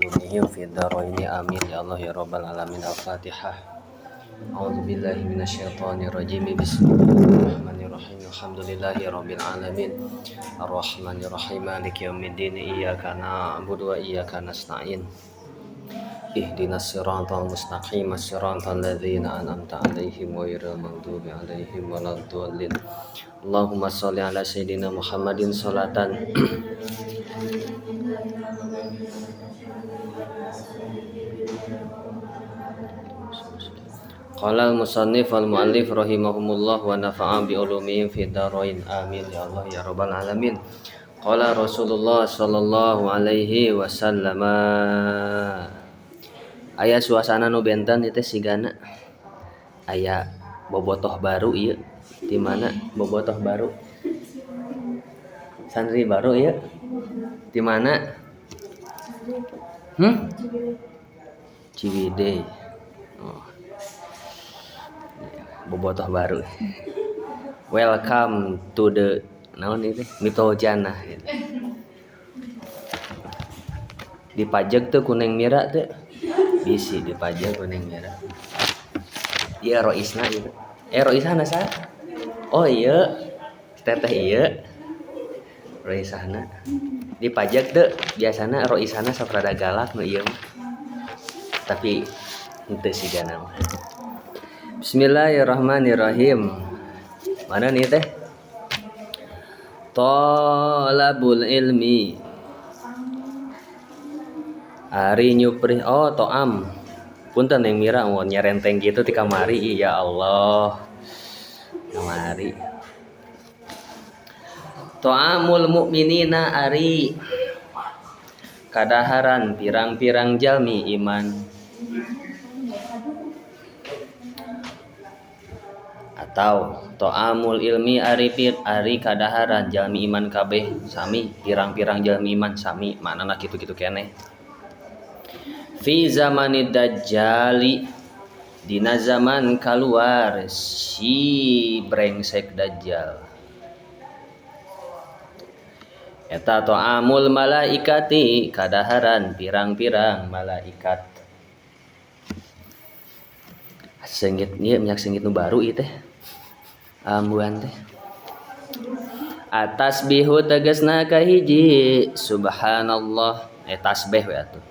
Ulumihim fid dharaini amin ya Allah ya rabbal alamin. Al-Fatihah. A'udzu billahi minasyaitonir rajim. Bismillahirrahmanirrahim. Alhamdulillahi rabbil alamin. Arrahmanir rahim. Maliki yaumiddin. Iyyaka na'budu wa iyyaka nasta'in. Ihdinas siratal mustaqim, siratal ladzina an'amta 'alaihim ghairil maghdubi 'alaihim waladdallin. Allahumma shalli ala sayidina Muhammadin salatan Qala al-musannif wal muallif rahimahumullah wa nafa'a bi ulumihim fid dharain amin ya Allah ya rabbal alamin. Qala Rasulullah sallallahu alaihi wasallam. Aya suasana nu benten ieu teh sigana aya bobotoh baru ieu. Di mana bobotoh baru? Santri baru ieu. Di mana? Ciwidey. Oh. Bobotoh baru. Welcome to the naon ieu teh? Miftahul Jannah gitu. Dipajeg teu ku Neng Mira teu? Bisi dipajeg ku Neng Mira. Ieu roisna ieu. Roisana saha? Oh ieu. Teteh ieu. Roisana. Dipajeg teu? Biasana roisana sok rada galak nu ieu mah. Tapi henteu sigana mah. Bismillahirrahmanirrahim. Mana nih teh? Talabul ilmi. Ari nyuprih oh to'am. Punten Neng Mira mau nyerenteng gitu ti kamari ya Allah. Kamari. To'amul mukminina ari kadaharan pirang-pirang jalmi iman. Atau to'amul ilmi ari ari kadaharan jalmi iman kabeh sami pirang-pirang jalmi iman sami maknana kitu-kitu keneh. Fi zamanid dajjali dina zaman kaluar si brengsek dajjal. Eta to'amul malaikati kadaharan pirang-pirang malaikat. Sengit ieu minyak sengit nu baru ieu teh. Ambuan teh. Atasbihu tegasna kahiji subhanallah tasbih we atuh.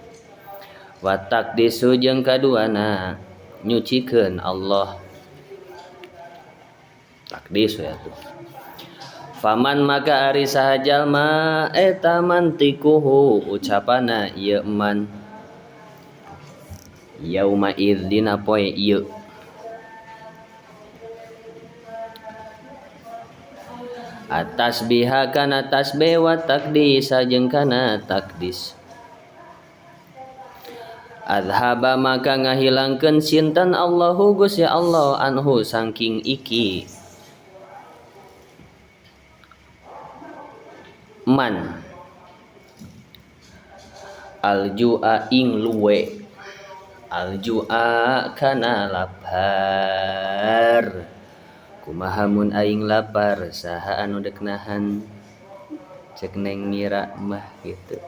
Wa taqdisu jeung kaduana nyucikeun Allah. Takdis we atuh. Faman maka ari saha jalma eta mantikuhu ucapana ieu man. Yauma idzina poe ieu. Atasbiha kana tasbih wa taqdis jeung kana takdis. Adhaba maka ngahilangkeun sinten Allahu Gusti Allah anhu saking iki man aljua ing luwe aljua kana lapar kumaha mun aing lapar saha anu dek nahan cek Neng Mira mah gitu.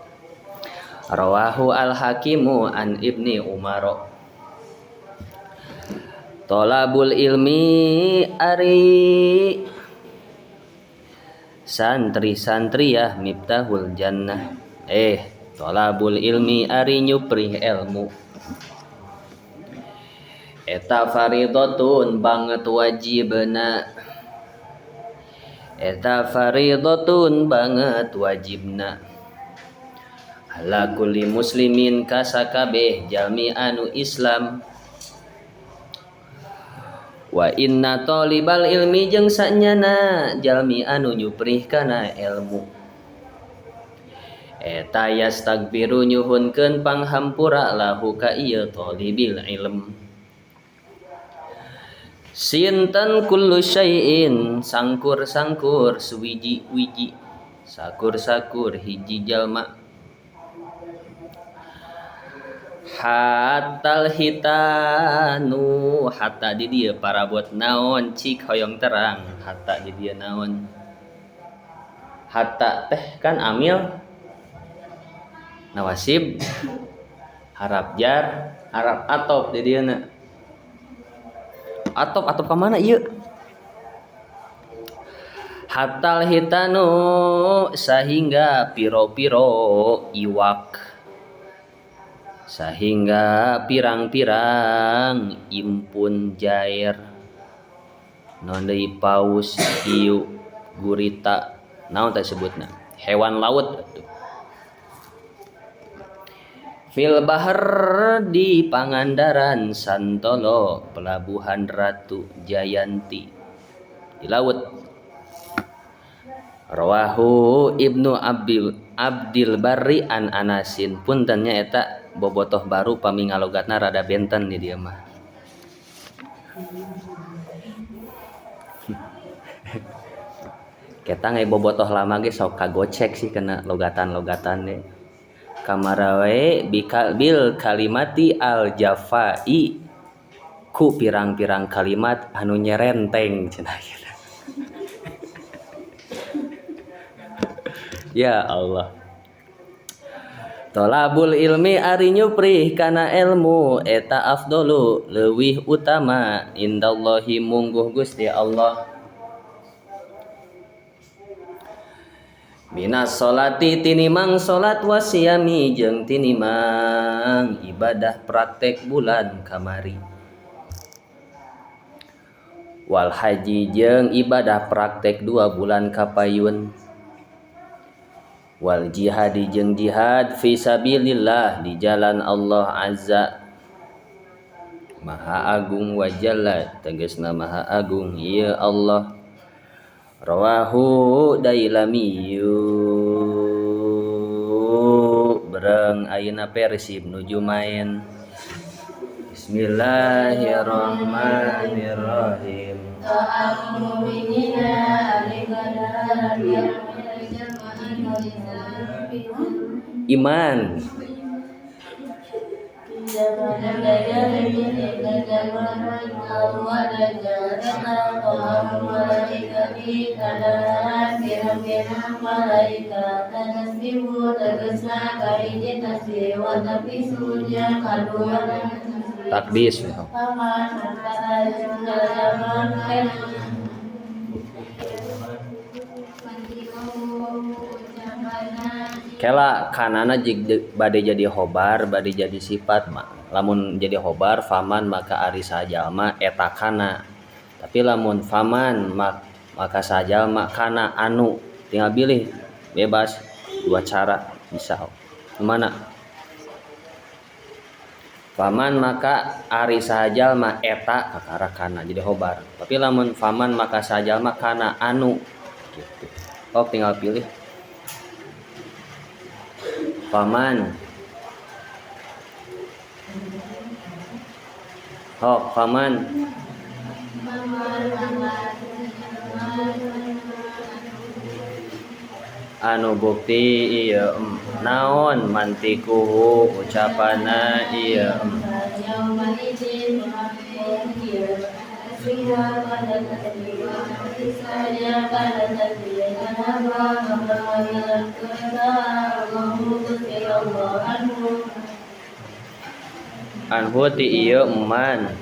Rawahu al-Hakimu an Ibni Umar. Talabul ilmi ari santri-santriyah miftahul jannah. Talabul ilmi ari nyuprih ilmu. Eta faridatun banget wajibna. Eta faridatun banget wajibna. Ala kulli muslimin kasakabeh jalmi anu Islam. Wa inna talibal ilmi jeung sanyana jalmi anu nyuprih kana ilmu. Eta yastagfiru nyuhunkeun panghampura lahu ka ieu talibil ilm. Sinten kullu syai'in sangkur-sangkur suwiji-wiji sakur-sakur hiji jalma. Hatal hitanu hatta di dieu parabot naon cik hoyong terang hatta di dieu naon. Hatta teh kan amil nawasib Harap jar, harap atop di dieuna. Atop atop ka mana ieu? Hatal hitanu sahingga piro-piro iwak, sahingga pirang-pirang impun jair, naon deui paus, hiu, gurita, naon teh sebutna, hewan laut atuh. Fil bahr di Pangandaran Santolo Pelabuhan Ratu Jayanti di laut. Rawahu Ibnu Abdil Barri an Anasin. Puntennya eta bobotoh baru pami ngalogatna rada benten di dieu mah. Ketang ge bobotoh lama ge sok kagocek sih kena logatan-logatan ge. Kamarawe bil kalimati al jafai ku pirang-pirang kalimat anu nyerenteng cenah gitu. Ya Allah. Tolabul ilmi ari nyuprih kana ilmu eta afdolu leuwih utama indallahi mungguh Gusti Allah. Minas sholati tinimang salat wasiyami jeung tinimang ibadah praktek bulan kamari. Wal haji jeung ibadah praktek 2 bulan kapayun. Wal jihadi jeung jihad fi sabilillah di jalan Allah azza maha agung wa jalla tegasna maha agung ieu Allah. Rawahu Dailami bereng ayeuna Persib nuju main. Bismillahirrahmanirrahim. Iman. Takdis. Kela kanana bade jadi hobar, bade jadi sifat mah. Lamun jadi hobar faman maka ari sajalma eta kana. Tapi lamun faman maka sajalma kana anu, tinggal pilih bebas dua cara bisa. Mana? Faman maka ari sajalma eta kakara kana jadi hobar. Tapi lamun faman maka sajalma kana anu gitu. Oh tinggal pilih. Faman. Oh, faman. Anu bukti ieu naon mantikuhu ucapanna ieu. Anhu ti ieu man.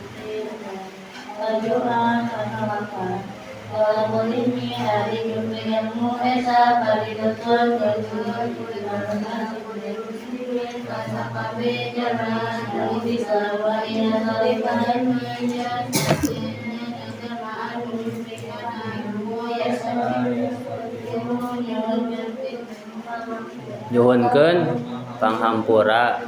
Nyuhunkeun panghampura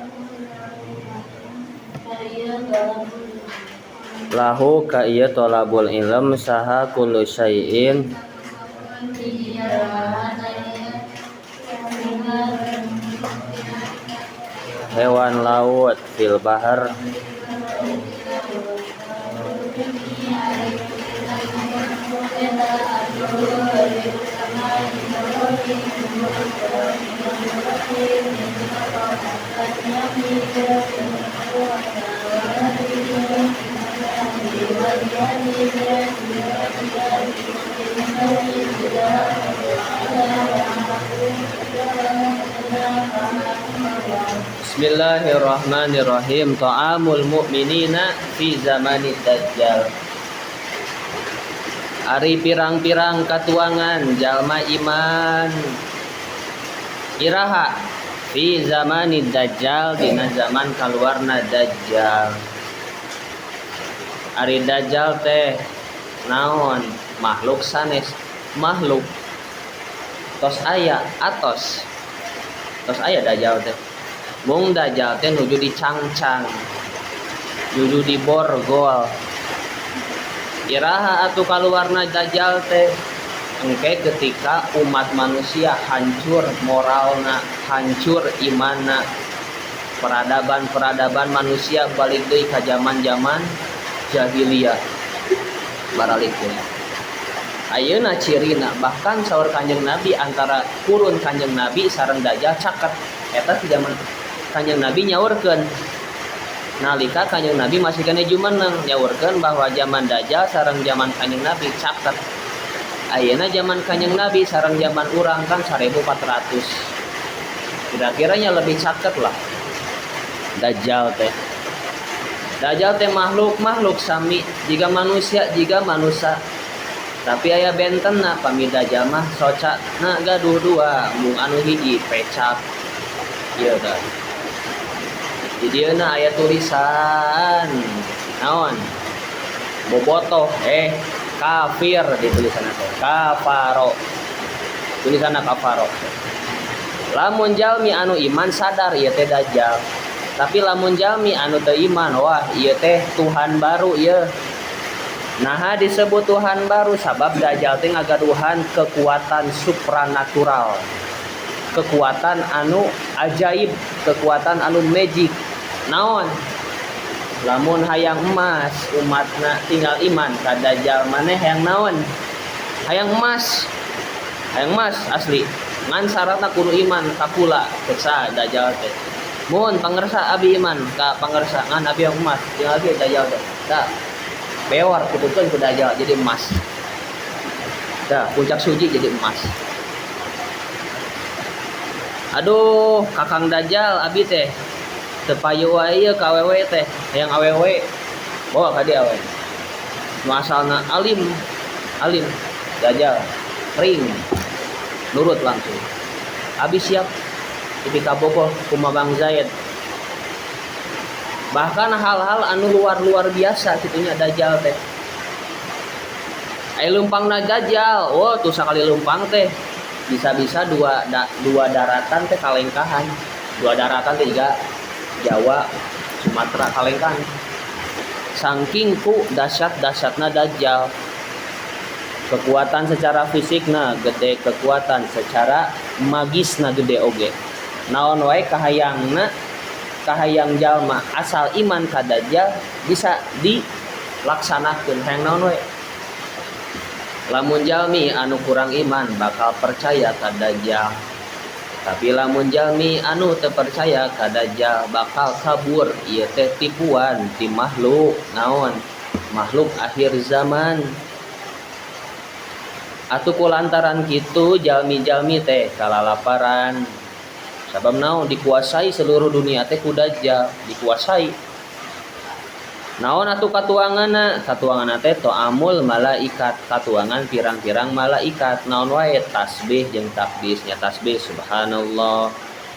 lahu ka ieu tolabul ilm saha kullu syai'in hewan laut fil bahar Bismillahirrahmanirrahim. Ta'amul mu'minina fi zamani dajjal. Ari pirang-pirang katuangan jalma iman iraha fi zamani dajjal, dina zaman kaluarna dajjal. Ari dajjal teh naon? Makhluk sanes makhluk, tos aya atos, tos aya dajjal teh. Mung dajjal teh nuju dicangcang, nuju diborgol. Iraha atuh kaluarna dajjal teh? Engke ketika umat manusia hancur moralna, hancur imanna, peradaban-peradaban manusia balik deui ka zaman-zaman jahiliyah, baralik deui. Ayeuna cirina, bahkan saur Kanjeng Nabi, antara kurun Kanjeng Nabi sareng dajjal caket. Eta di zaman Kanjeng Nabi nyaurkeun, nalika Kanjeng Nabi masih keneh jumeneng, nyaurkeun bahwa zaman dajjal sareng zaman Kanjeng Nabi caket. Ayeuna zaman Kanjeng Nabi sareng zaman urang kan 1400, kira-kiranya lebih caket lah dajjal teh. Dajjal teh makhluk, makhluk sami jiga manusia, jiga manusia, tapi aya bentenna. Pami dajjal mah soca na gaduh dua, mung anu hiji pecak ieu tah. Di dieu na aya tulisan naon? Bobotoh, kafir di tulisan teh, kafaro tulisanna, kafaro. Lamun jalmi anu iman sadar ieu teh dajjal, tapi lamun jalmi anu teu iman, wah, ieu teh Tuhan baru ieu. Nah, disebut Tuhan baru sabab dajjal teh ngagaduhan kekuatan supranatural, kekuatan anu ajaib, kekuatan anu magic. Naon? Lamun hayang emas, umatna tinggal iman ka dajjal. Maneh hayang naon? Hayang emas, hayang emas asli, ngan syaratna kudu iman ka kula. Cek saha dajjal teh? Mun pangersa, abi iman ka pangersa, ngan abi hayang emas. Tinggal ge dajjal teh tah bewar kutukeun ku dajjal jadi emas. Dah puncak suji jadi emas. Aduh, Kakang Dajjal, abi teh teu payu wae ieu ka awewe teh, hayang awewe. Bawa ka dieu awewe nu asalna alim alim. Dajjal ring nurut langsung, abi siap dipikabogoh ku Bang Zaid. Bahkan hal-hal anu luar-luar biasa kitunya Dajjal teh. Aya leumpangna Dajjal, oh, tuh sakali leumpang teh bisa-bisa dua daratan teh kalengkahan. Dua daratan teh juga Jawa, Sumatera kalengkahan. Saking ku dahsyat-dahsyatna Dajjal. Kekuatan secara fisikna gede, kekuatan secara magisna gede oge. Naon wae kahayangna, kahayang jalma asal iman ka Dajjal bisa dilaksanakeun, hayang naon wae. Lamun jalmi anu kurang iman bakal percaya ka Dajjal, tapi lamun jalmi anu teu percaya ka Dajjal bakal kabur, ieu teh tipuan ti makhluk naon, makhluk akhir zaman. Atuh kulantaran kitu jalmi-jalmi teh kalalaparan. Sabab naon? Dikuasai seluruh dunia teh ku Dajjal, dikuasai. Naon atuh katuanganna? Katuanganna teh to'amul malaikat, katuangan pirang-pirang malaikat. Naon wae? Tasbih jeung takdisnya, tasbih subhanallah,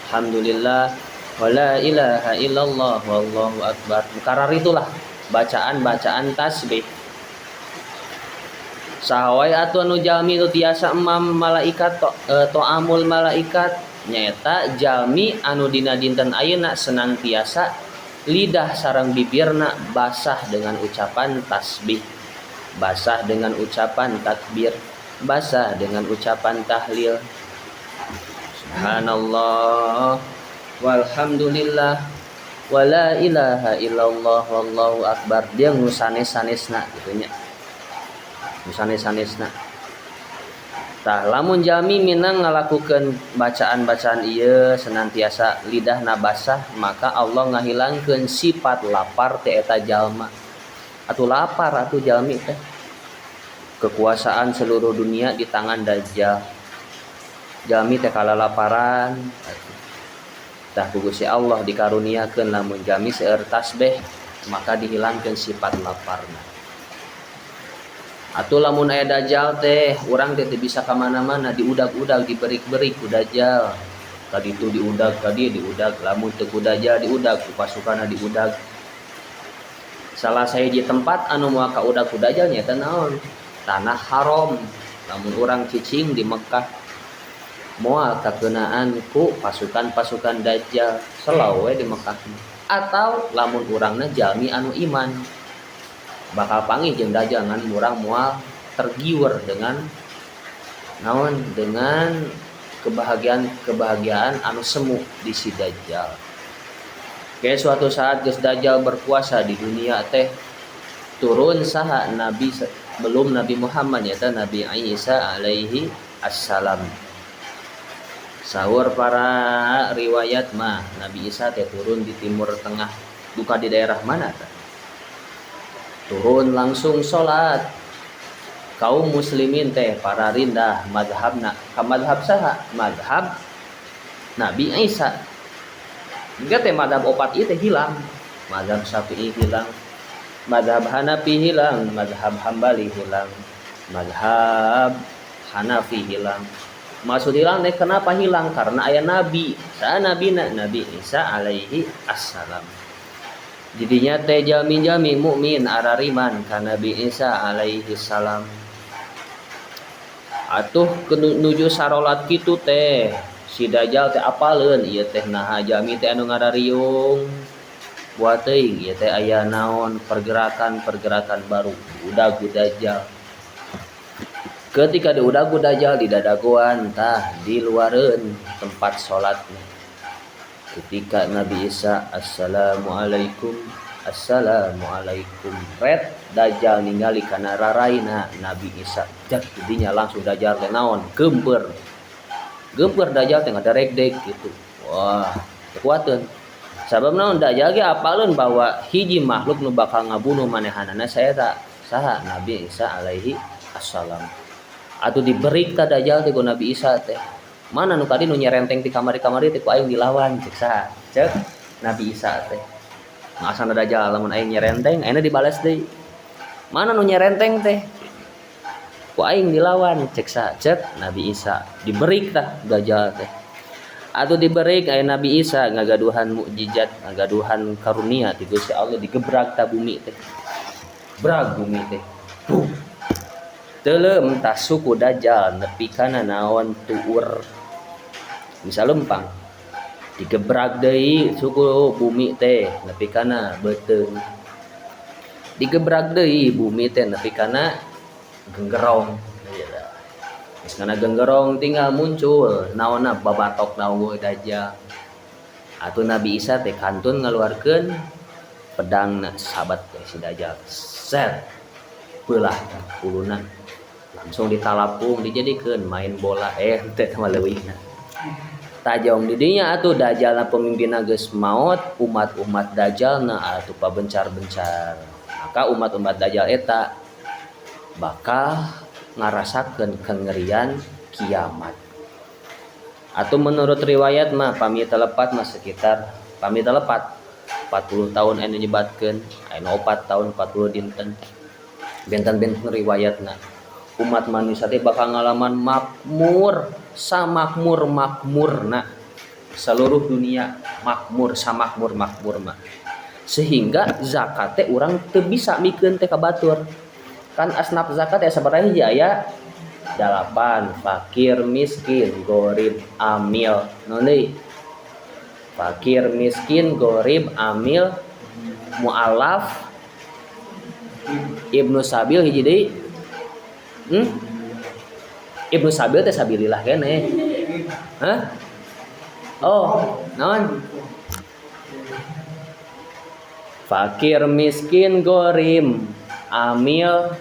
alhamdulillah, wala ilaha illallah, wallahu akbar. Karar itulah bacaan-bacaan tasbih. Saha wae atuh anu jalmi nu tiasa emam malaikat to'amul malaikat? Nyaeta jalmi anu dina dinten ayeuna senantiasa lidah sareng bibirna basah dengan ucapan tasbih, basah dengan ucapan takbir, basah dengan ucapan tahlil. Subhanallah walhamdulillah wala ilaha illallah wallahu akbar. Dia nu sanes-sanesna kitu nya. Nu sanes-sanesna. Tah, lamun jalmi minang ngalakukeun bacaan-bacaan ieu senantiasa lidahna basah, maka Allah ngahilangkeun sifat lapar teh eta jalma. Atuh lapar atuh jalmi teh. Kekuasaan seluruh dunia di tangan Dajjal. Jalmi teh kalalaparan. Tah ku Gusti Allah dikaruniakeun lamun jalmi seueur tasbih maka dihilangkeun sifat laparna. Atuh lamun aya dajjal teh urang teh teu bisa ka mana-mana, diudag-udag, diberik-berik ku dajjal. Ka ditu diudag, ka dieu diudag, lamun teu ku dajjal diudag, ku pasukanna diudag. Salah sahiji tempat anu moal kaudag ku dajjal nyaeta naon? Tanah Haram. Lamun urang cicing di Mekkah moal kakeunaan ku pasukan-pasukan dajjal, selaw we di Mekkah. Atau lamun urangna jalmi anu iman bakal panggih jeung dajjal, ngan urang moal tergiur dengan naon, dengan kebahagiaan-kebahagiaan anu semu di si dajjal. Kayak suatu saat geus dajjal berkuasa di dunia teh, turun saha nabi belum Nabi Muhammad, nyaeta Nabi Isa alaihi assalam. Sahur para riwayat mah Nabi Isa teh turun di Timur Tengah, duka di daerah mana teh. Turun langsung salat. Kaum muslimin teh para rindah madhabna ka madhab saha? Madhab Nabi Isa. Jika teh madhab opat ieu teh hilang. Madhab Syafi'i hilang, madhab Hanafi hilang, madhab Hambali hilang, madhab Hanafi hilang. Maksud hilang teh kenapa hilang? Karena aya nabi. Saha nabina? Nabi Isa alaihi assalam. Jadinya teh jalmi-jalmi mukmin arariman ka Nabi Isa alaihi salam. Atuh nuju sarolat kitu teh si Dajjal teh apaleun ieu teh naha jalmi teh anu ngarariung. Buat teuing ieu teh aya naon pergerakan-pergerakan baru diudag ku Dajjal. Ketika diudag ku Dajjal di dadagoan tah di luareun tempat salatna. Ketika Nabi Isa assalamualaikum assalamualaikum red Dajjal ningali kana raraina Nabi Isa jak didinya langsung Dajjal teh naon geumpeur. Geumpeur Dajjal teh ngadarek-dek gitu. Wah, kekuatan. Sabab naon Dajjal ge apaleun bahwa hiji makhluk nu bakal ngabunuh manehanana saeta saha Nabi Isa alaihi assalam. Atuh diberi ka Dajjal teh ku Nabi Isa teh. Mana nu tadi nu nyerenteng ti kamari-kamari teh ku aing dilawan cek saha? Cek Nabi Isa teh. Ngasana Dajjal lamun aing nyerenteng ayeuna dibales deui. Mana nu nyerenteng teh? Ku aing dilawan cek saha? Cek Nabi Isa. Diberi tah Dajjal teh. Atuh diberi aya Nabi Isa ngagaduhan mukjizat, ngagaduhan karunia ti Gusti Allah digebrak ta bumi teh. Brag bumi teh. Buh. Teuleum tah suku Dajjal nepi kana naon tuur. Bisa lempang. Digebrak deui suku bumi teh nepi kana beuteung. Digebrak deui bumi teh nepi kana genggerong. Geus kana genggerong tinggal muncul naonna babatok naon Dajjal. Atuh Nabi Isa teh kantun ngaluarkeun pedangna sabat teh si Dajjal. Set. Beulah huluna. Langsung ditalapung dijadikeun main bola teh mah leuwihna. Tajong didinya atuh Dajjalna pemimpinna geus maot, umat-umat Dajjalna atuh pabencar-bencar. Maka umat-umat Dajjal eta bakal ngarasakeun kengerian kiamat. Atau menurut riwayat mah pami telepat mah sekitar pami telepat 40 tahun anu nyebatkeun, anu 4 tahun 40 dinten. Benten-benten riwayatna. Umat manusia teh bakal ngalaman makmur, samakmur-makmurna. Seluruh dunia makmur, samakmur-makmur mah. Sehingga zakat teh urang teu bisa mikeun teh ka batur. Kan asnaf zakat ya sabaraha hiji aya 8, fakir, miskin, gorib, amil. Naon deui? Fakir, miskin, gorib, amil, mualaf, ibnu sabil hiji deui. Ibnu sabil teh sabilillah keneh. Hah? Oh, naon? Fakir, miskin, gorim, amil,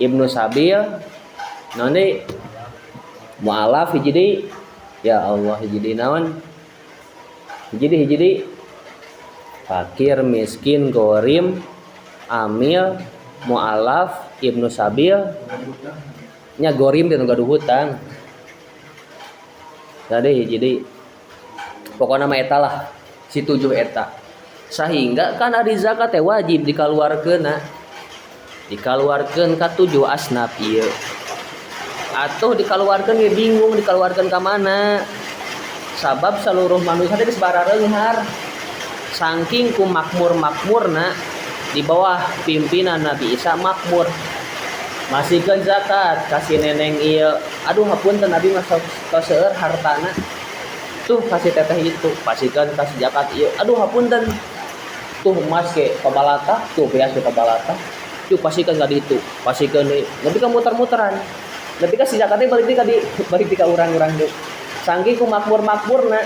ibnu sabil, naon deui? Mualaf hiji deui. Ya Allah hiji deui naon? Hiji deui, hiji deui. Fakir, miskin, gorim, amil, mualaf, ibnu sabil. Nya gorim teh nu gaduh hutang. Tadi hiji deui. Pokoknya mah eta lah, si tujuh eta. Sehingga kan ari zakat teh wajib dikaluarkeun, dikaluarkeun ka tujuh asnaf ieu. Atau dikaluarkeun ge bingung dikaluarkeun ka mana, sabab seluruh manusia teh geus barareunghar saking ku makmur-makmurna di bawah pimpinan Nabi Isa. Makmur, masihkeun zakat kasih neneng ieu, "Aduh, hapunten, abi mah sok seueur hartana tuh," kasih teteh itu. Pasihkeun kasih zakat ieu, "Aduh, hapunten, tuh emas ke pabalata tuh, beas ke pabalata tuh," pasihkeun ka ditu, pasihkeun deui. Nepi ka muter-muteran, nepi ka si zakatnya balik deui ka di balik deui ka urang-urang deui. Saking ku makmur-makmurna,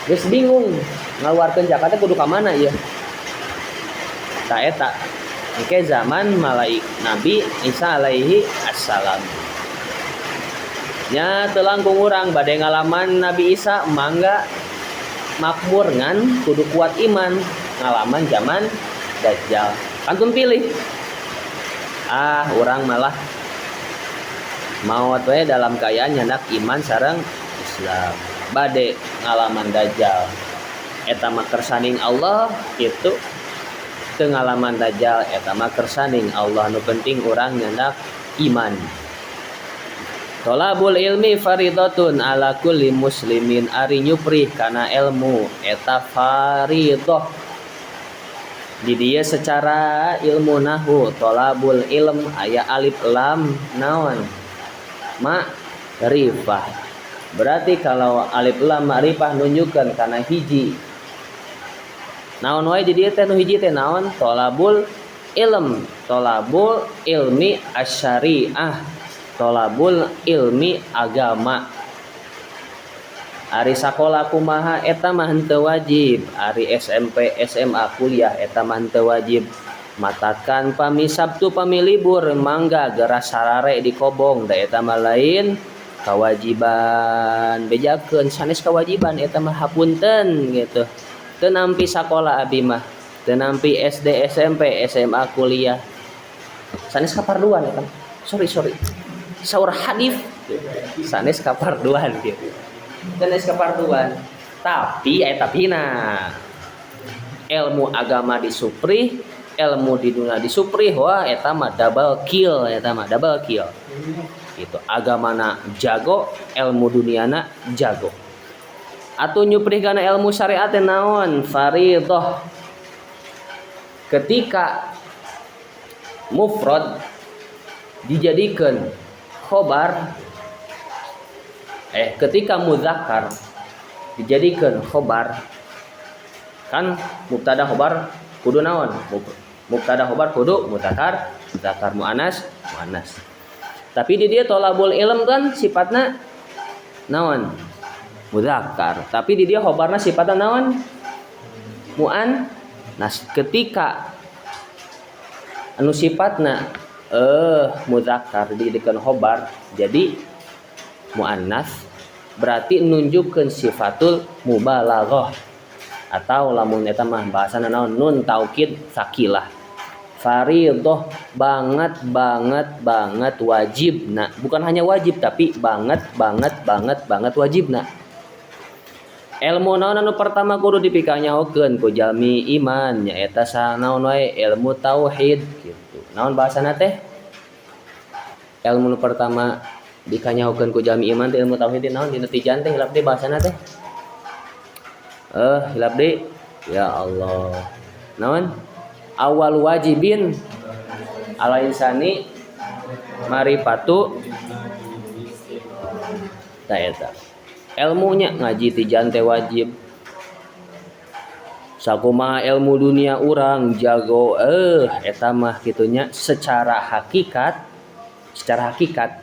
geus bingung ngaluarkeun zakatnya kudu ka mana ieu. Tah, eta engke zaman malaik Nabi Isa alaihi assalam nya. Teu langkung urang bade ngalaman Nabi Isa, mangga, makmur, ngan kudu kuat iman. Ngalaman zaman Dajjal, kantun pilih. Ah, urang malah maot we dalam keadaan nyandak iman sareng Islam. Bade ngalaman Dajjal, eta mah kersaning Allah itu. Teu ngalaman Dajjal, eta mah kersaning Allah. Nu penting urang nyandak iman. Tolabul ilmi faridatun ala kulli muslimin. Ari nyuprih kana ilmu eta faridah. Di dieu secara ilmu nahu, tolabul ilm aya alif lam naon? Ma'rifah. Berarti kalau alif lam ma'rifah nunjukkan kana hiji. Naon wae di dieu teh nu hiji teh naon? Tolabul ilm, tolabul ilmi asyariah, tolabul ilmi agama. Ari sakola kumaha eta mah henteu wajib. Ari SMP, SMA, kuliah eta mah henteu wajib. Matakan pami Sabtu, pami libur, mangga geras sarare di kobong, da eta mah lain kewajiban. Bejakeun sanes kewajiban eta mah, hapunten gitu. Teu nampi sakola abi mah, teu nampi SD, SMP, SMA, kuliah, sanes kaparluan eta. Sorry, sorry, saur Hanif sanes kaparluan gitu, sanes kaparluan. Tapi eta pina ilmu agama disuprih, ilmu di dunia disuprih, wah, eta mah double kill, eta mah double kill gitu. Agamana jago, ilmu duniana jago. Atau nyuprih kana ilmu syariat naon? Faridah. Ketika mufrad dijadikan khobar, eh, ketika muzakkar dijadikan khobar, kan mubtada khobar kudu naon? Mubtada khobar kudu mudzakkar, mudzakkar, muannas, muannas. Tapi di dia tolabul ilm kan sifatna naon? Mudzakkar. Tapi di dia khobarna sifatna naon? Muan. Nah, ketika anu sifatna muzakkar dijadikan khobar jadi muannas, berarti nunjukkeun sifatul mubalaghah, atau lamun eta mah bahasana naon? Nun taukid sakilah. Faridah, banget banget banget wajib. Nah, bukan hanya wajib, tapi banget banget banget banget wajib. Nah, ilmu naon anu pertama kudu dipikanyahokeun ku jalmi iman? Nyaeta naon wae? Ilmu tauhid gitu. Naon bahasana teh? Ilmu nu pertama dikanyahokeun ku jalmi iman teh ilmu tauhid naon? Dina tijan teh hilap deui bahasana teh. Eh, hilap deui. Ya Allah, naon? Awal wajibin ala insani marifatu. Tah, eta ilmunya ngaji tijan teh wajib. Sakumaha ilmu dunia urang jago, eta mah kitunya, secara hakikat, secara hakikat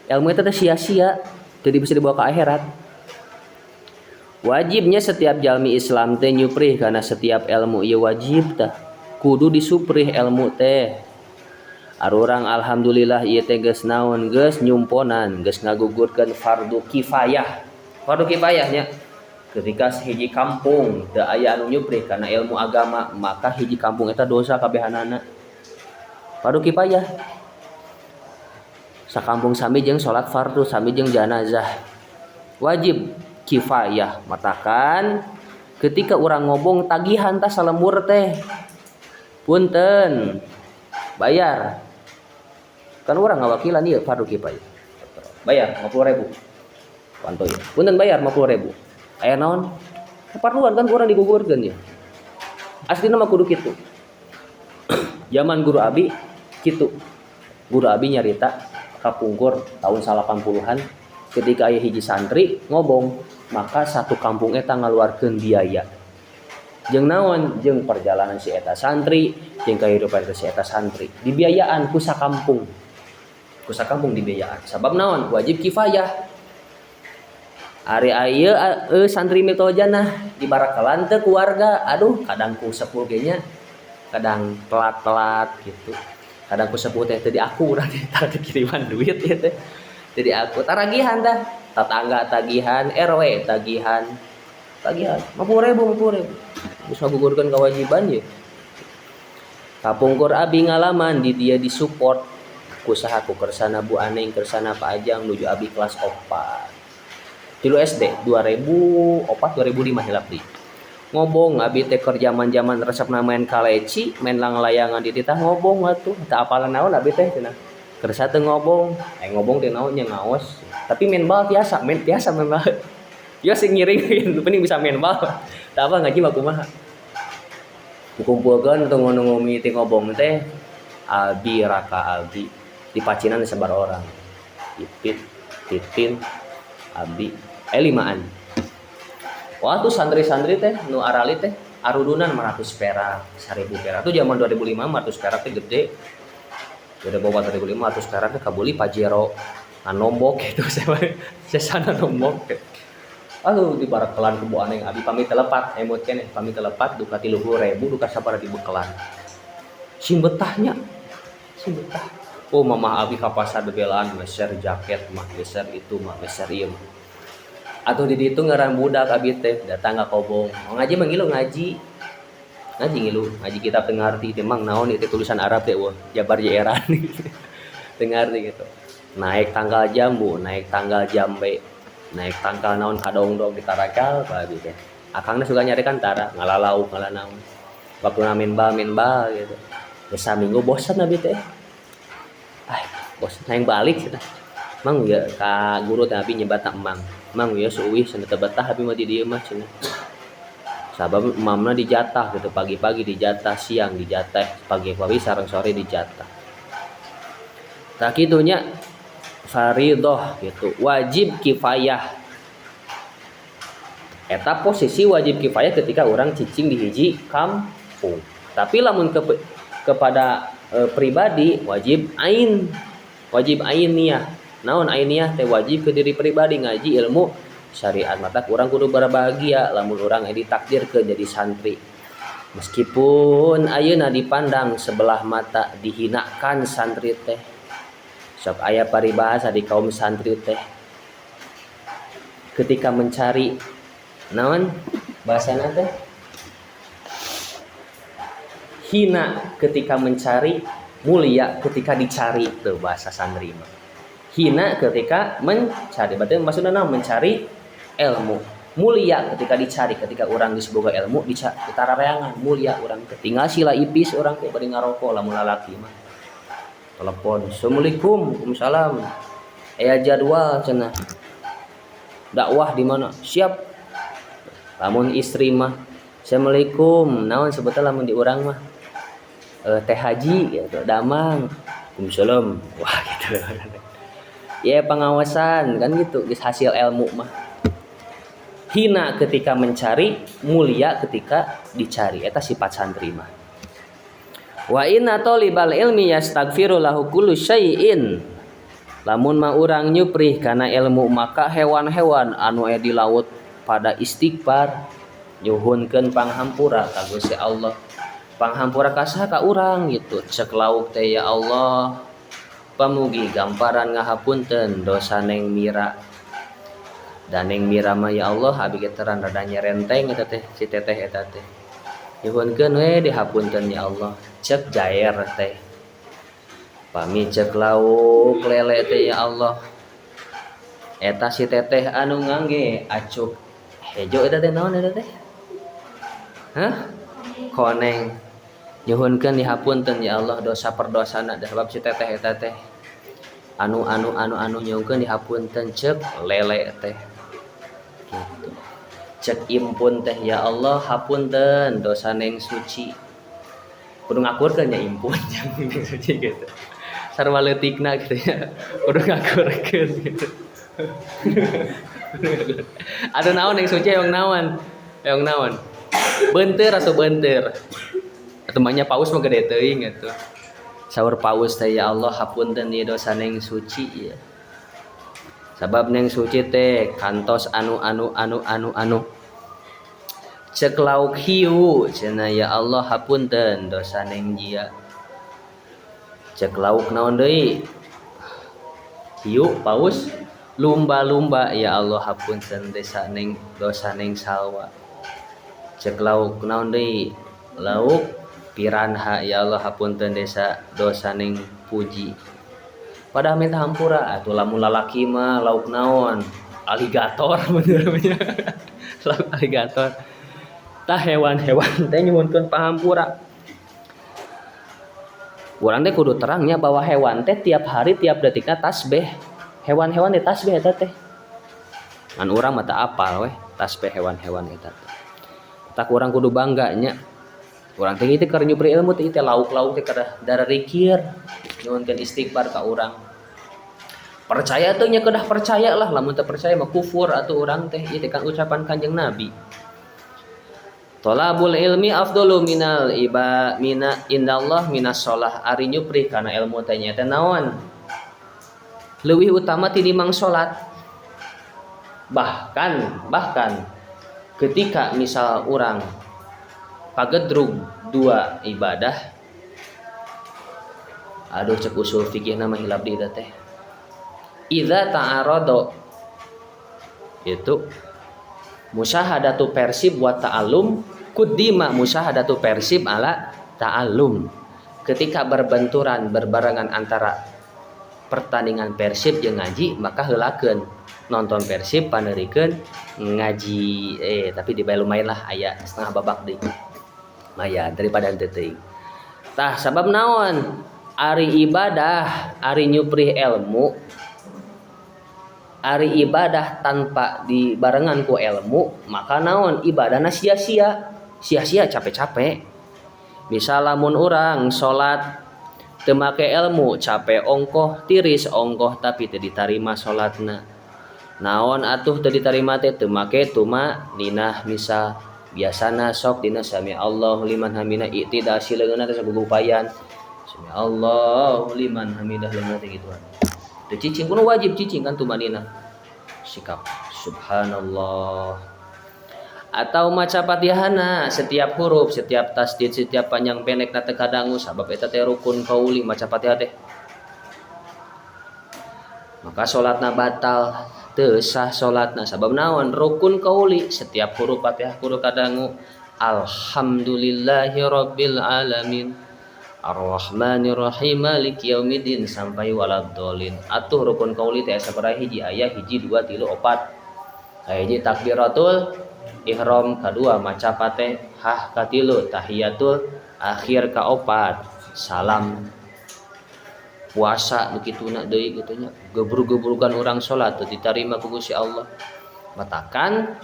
ilmu itu teh sia-sia, tidak bisa dibawa ke akhirat. Wajibnya setiap jalmi Islam teh nyuprih karena setiap ilmu ieu wajib tah, kudu disuprih ilmu teh. Arurang alhamdulillah ieu teh geus naon, geus nyumponan, geus ngagugurkeun fardu kifayah. Fardu kifayahnya, ketika hiji kampung teu aya anu nyuprih karena ilmu agama, maka hiji kampung eta dosa kabehanana. Fardu kifayah, sakampung sami jeung salat fardu, sami jeung janazah, wajib. kifayah. Matakan ketika urang ngobong tagihan tah salembur teh, punten bayar, kan urang ngawakilan ieu fardu kifayah, bayar 50.000 panto ya, punten bayar 50.000, aya naon keperluan kan kurang digugurkeun ya. Aslina mah kudu kitu. Zaman guru abi kitu, guru abi nyarita kapungkur tahun 80-an ketika aya hiji santri ngobong, maka satu kampung eta ngaluarkeun biaya jeung naon, jeung perjalanan si eta santri, jeung kehidupan si eta santri dibiayaan ku sakampung, ku sakampung dibiayaan. Sabab naon? Wajib kifayah. Ari aya santri mitojana dibarakalan teu keluarga, aduh kadang ku sepuh ge nya, kadang telat-telat gitu, kadang ku sepuh teh teu diaku urang teh tara dikiriman duit ieu teh teu diaku, taragihan tah tetangga, tagihan RW, tagihan, tagihan 50.000, 50.000 geus ngagugurkeun kewajiban ye. Kapungkur abi ngalaman di dia disupport ku saha? Ku kersana Bu Aneng, kersana Pak Ajang, nuju abi kelas 4 3 SD 2004 2005 hilap deui. Ngobong abi teh keur zaman-zaman resepna main kaleci, main langlayangan di titah ngobong atuh, teu apalan naon abi teh cenah. Kersa teu ngobong, ngobong teh naon nya ngaos. Tapi main bal tiasa, main tiasa main bal. Ya sing ngiring penting bisa main bal. Tah apa ngaji mah kumaha. Kukumpulkeun teu ngono mimiti ngobong teh abi raka abi di pacinan sabar orang. Ipit, Titin, abi, limaan. Waktu santri-santri teh nu arali teh arudunan 500 perak, 1000 perak. Itu zaman 2005 500 perak teh gede. 2004 2005 500 perak teh kabuli Pajero nombok gitu, saya sana nombok. Aduh di barakelan ku Bu Aneng abi pamit telepat emut keneh pamit telepat duka 30.000 duka sabaraha dibekelan. Sing betahnya, sing betah. Oh mamah abi ka pasar bebelaan meser jaket mah, meser itu mah, meser ieu mah. Atuh di ditu ngaran budak abi teh datang ka kobong. Oh, ngaji mah ngilu ngaji. Ngaji ngilu, ngaji kitab teu ngarti teh mang naon ieu tulisan Arab teh wah jabar jeeran gitu. Teu ngarti gitu. Naik tanggal jambu, naik tanggal jambe, naik tanggal naon kadongdong ditarakal ku abi teh. Akangna suka nyarekan tara, ngala lauk ngala naon. Waktuna main bal main bal gitu. Geus saminggu bosan abi teh. Ah, bosan hayang balik cenah. Mang ya ka guru teh abi nyebatna emang. Mang ya suuih cenah teu betah abi mah di dieu mah cenah. Sabab emamna dijatah gitu, pagi-pagi dijatah, siang dijatah, pagi-pagi sareng sore dijatah. Tah kitu nya faridah gitu, wajib kifayah. Eta posisi wajib kifayah ketika orang cicing di hiji kampung. Tapi lamun kepada pribadi wajib ain, wajib ainiyah. Naon ainiyah teh? Wajib ke diri pribadi ngaji ilmu syariat. Mata urang kudu berbahagia lamun urang ditakdirkeun jadi santri. Meskipun ayeuna dipandang sebelah mata, dihinakan santri teh. Sok aya paribahasa di kaum santri teh. Ketika mencari naon bahasana teh? Hina ketika mencari, mulia ketika dicari, tuh bahasa santri mah. Hina ketika mencari, berarti maksudnya naon? Mencari ilmu. Mulia ketika dicari, ketika orang geus boga ilmu ditarareangan, mulia urang teh. Tinggal sila ipis urang teh bari ngarokok lamun lalaki mah. Telepon, "Assalamualaikum." "Waalaikumsalam." "Aya jadwal cenah. Dakwah di mana?" "Siap." Lamun istri mah, "Assalamualaikum." Naon sebetulnya lamun di urang mah? Teh haji gitu, damang. "Waalaikumsalam." Wah gitu. Ya pengawasan kan gitu, geus hasil ilmu mah. Hina ketika mencari, mulia ketika dicari. Eta sifat santri mah. Wa inna thalibal ilmi yastaghfiru lahu kullu syai'in. Lamun mah urang nyuprih kana ilmu, maka hewan-hewan anu aya di laut pada istighfar, nyuhunkeun panghampura ka Gusti Allah. Panghampura ka saha? Ka urang gitu. Cek lauk teh, "Ya Allah, pamugi gamparan ngahapunten dosa Neng Mira." Dan Neng Mira mah, ya Allah, abi ge teran rada nyerenteng eta teh si teteh eta teh. Nyuhunkeun we dihapunten ya Allah. Cek jair teh. Pami cek lauk lele teh, "Ya Allah, Eta si teteh anu ngangge acuk hejo eta teh naon eta teh? Hah? Koneng. Nyuhunkeun dihapunten ya Allah dosa perdosana sebab si teteh eta teh anu anu anu anu nyuhunkeun dihapunten cek lele teh. Gitu. Cek impun teh ya Allah hapunten dosa Neng Suci. Kudu ngakurkeun nya impun jeung Neng Suci gitu. Sarua leutikna gitu ya. Kudu ngakurkeun gitu. Aduh naon Neng Suci yang naon? Yang naon? Beunteur atau beunteur? Atuh mah nya paus mah gede teuing atuh. Saur paus teh ya Allah hapunten ieu dosa Neng Suci ya. Sabab Neng Suci teh kantos anu anu anu anu anu. Cek lauk hiu cenah ya Allah hapunten dosa Neng Jia. Cek lauk naon deui? Hiu paus lumba-lumba ya Allah hapunten desa Neng dosa Neng Salwa. Cek lauk naon deui? Lauk piranha ya Allah hapunten desa dosa Neng Puji. Padahal minta hampura atuh lamun lalaki mah lauk naon? Aligator bener nya. Lauk aligator. Tah hewan-hewan teh nyuhunkeun pahampura. Urang teh kudu terangnya bahwa hewan teh tiap hari tiap detikna tasbih. Hewan-hewan teh tasbih eta teh. Ngan urang mah teu apal weh tasbih hewan-hewan eta teh. Tak urang kudu bangga nya. Urang teh kitu keur nyupri ilmu teh teh lauk-lauk teh keur dararikir nyuhunkeun istighfar ka urang. Percaya teh nya kedah percaya lah, lamun teu percaya mah kufur atuh urang teh. Ieu teh kan ucapan Kanjeng Nabi. Thalabul ilmi afdalu minal iba mina indallah minas shalah. Ari nyupri kana ilmu teh nya teh naon? Leuwih utama tinimbang salat. Bahkan bahkan ketika misal urang pagedrug dua ibadah, aduh cek usul fikih nama hilap di teh, idza ta'arada itu musyahadatu Persib wa ta'allum kuddima musyahadatu Persib ala ta'allum. Ketika berbenturan berbarengan antara pertandingan Persib jeung ngaji, maka heulakeun nonton Persib paneurikeun ngaji. Tapi dibayar lumayan lah, aya setengah babak deui lumayan daripada henteu teuing. Tah sabab naon? Ari ibadah, ari nyuprih ilmu, ari ibadah tanpa dibarengan ku ilmu maka naon? Ibadahna sia-sia, sia-sia capek-capek. Misal lamun urang salat teu make ilmu, capek ongkoh, tiris ongkoh, tapi teu ditarima salatna. Naon atuh teu ditarima teh? Teu make tumaninah. Misal biasana sok dina sami Allahu liman hamidah i'tidal sileungeunna teh sagugupayan sami Allahu liman hamidah leungeun teh gituan. Teu cicing, kudu wajib cicing kan tumaninah. Sikap subhanallah atau maca Fatihahna setiap huruf, setiap tasdid, setiap panjang pendek na teu kadangu sabab eta teh rukun qauli maca Fatihah teh. Maka salatna batal, teu sah salatna. Sabab naon? Rukun qauli setiap huruf Fatihah kudu kadangu. Alhamdulillahi rabbil alamin Ar-Rahmanir Rahim Maliki Yaumiddin sampai waladdallin. Atuh rukun qauli teh sabaraha hiji? Aya hiji, dua, tilu, opat. Kahiji takbiratul ihram, kadua maca Fatihah, katilu tahiyatul akhir, kaopat salam. Puasa begituna deui kitu nya, gebrug-gebrugan urang salat teu ditarima ku Gusti Allah. Matakan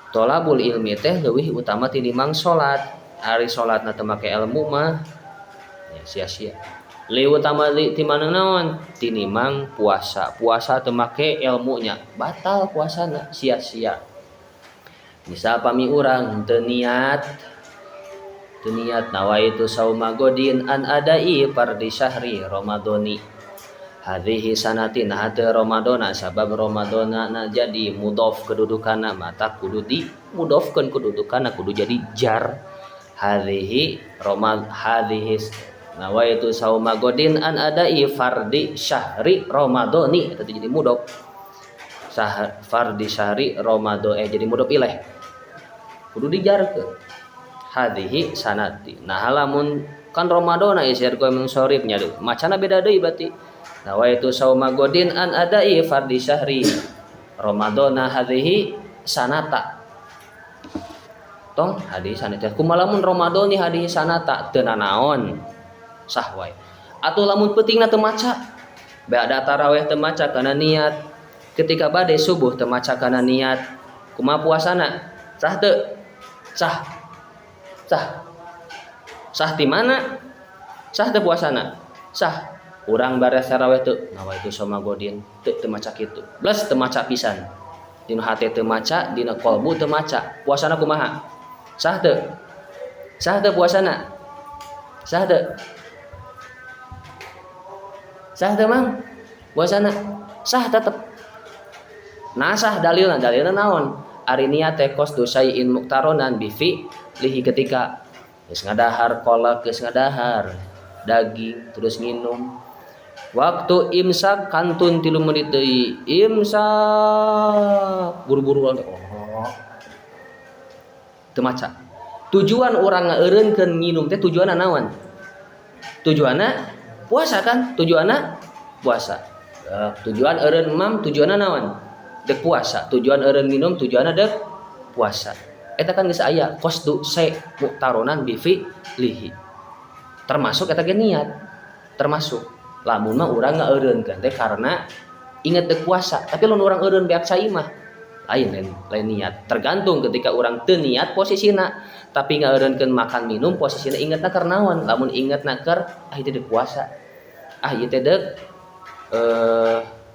tolabul ilmi teh leuwih utama tinimbang salat. Ari salatna teu make ilmu mah ya sia-sia. Leuwih utama timana naon? Tinimbang puasa. Puasa teu make ilmunya batal puasana, sia-sia. Misal pami urang teu niat, teu niat nawaitu sauma godin an adai fardi syahri ramadhani hadhihi sanati, nah teu ramadhana sabab ramadhana na jadi mudhof kedudukanna, mata kudu di mudhofkeun kedudukanna kudu jadi jar. Hadhihi ramad hadhihi nawaitu sauma godin an adai fardi syahri ramadhani eta jadi mudhof. Sah, fardi syahri ramadhani jadi mudhof ilaih kudu dijarkeun hadhihi sanati. Nah lamun kan ramadhana isir ku mensharif nya macana beda deui berarti nawaitu sauma godin an adai fardi syahri Ramadhana hadhihi sanata tong hadhihi sanata kumaha lamun Ramadhani hadhihi sanata teu nanaon sah wae. Atau lamun peutingna teu maca, ba'da tarawih teu maca kana niat, ketika bade subuh teu maca kana niat, kumaha puasana? Sah teu? Sah. Sah. Sah di mana? Sah teu puasana? Sah. Urang bares tarawih teu nawaitu shauma ghodin, teu teu maca kitu. Blas teu maca pisan. Dina hate teu maca, dina kolbu teu maca. Puasana kumaha? Sah teu? Sah teu puasana? Sah teu? Sah teu, Mang? Puasana? Sah tetep. Nah, sah dalilna, dalilna naon? Ari niat teh qasdu syai'in muqtaronan bi fi'lihi, ketika geus ngadahar kolak, geus ngadahar daging, terus nginum. Waktu imsak kantun 3 menit deui, imsak buru-buru, oh. Teu maca. Tujuan urang ngaeureunkeun nginum teh tujuanna naon? Tujuanna puasa kan? Tujuanna puasa. Tujuan eureun emam tujuanna naon? Dek puasa. Tujuan eureun minum tujuanna dek puasa. Eta kan geus aya qasdu syai muqtaronan bi fi'lihi. Termasuk eta ge niat. Termasuk lamun mah urang ngaeureunkeun teh karena inget dek puasa, tapi lamun urang eureun beak cai mah lain, lain, lain niat. Tergantung ketika urang teu niat posisina, tapi ngaeureunkeun makan minum posisina ingetna keur naon? Lamun ingetna keur ah ieu teh dek puasa. Ah ieu teh dek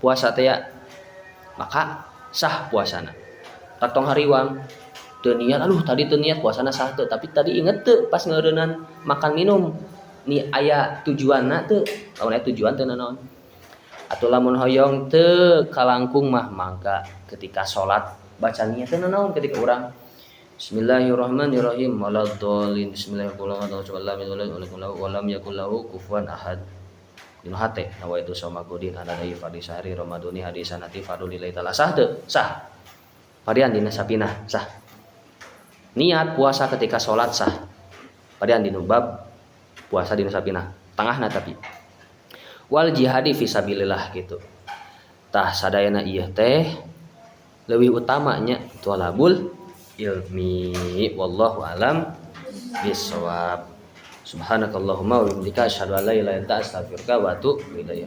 puasa teh ya, maka sah puasana. Tak tong hariwang teu niat, aduh tadi teu niat, puasana sah teu? Tapi tadi inget teu pas ngaeureunnan makan minum ni aya tujuanna teu? Lamun aya tujuan teu nanaon. Atau lamun hoyong teu kalangkung mah, mangga ketika salat baca niat teu nanaon. Ketika urang bismillahirrahmanirrahim, waladhdallin, bismillahirrahmanirrahim, walam yakul lahu kufuwan ahad. Dina hate nawaitu shauma ghodin adai fardhi syahri ramadhani hadhihi sanati fardhu lillahi ta'ala, sah teu? Sah. Varian dina sapinah sah. Niat puasa ketika salat sah. Varian dina bab puasa dina sapinah tengahna, tapi wal jihadi fisabilillah gitu. Tah, sadayana ieu teh leuwih utamanya thalabul ilmi. Wallahu alam bissawab. Subhanakallahumma wa bihamdika asyhadu an la ilaha illa anta astaghfiruka wa atubu ilaik.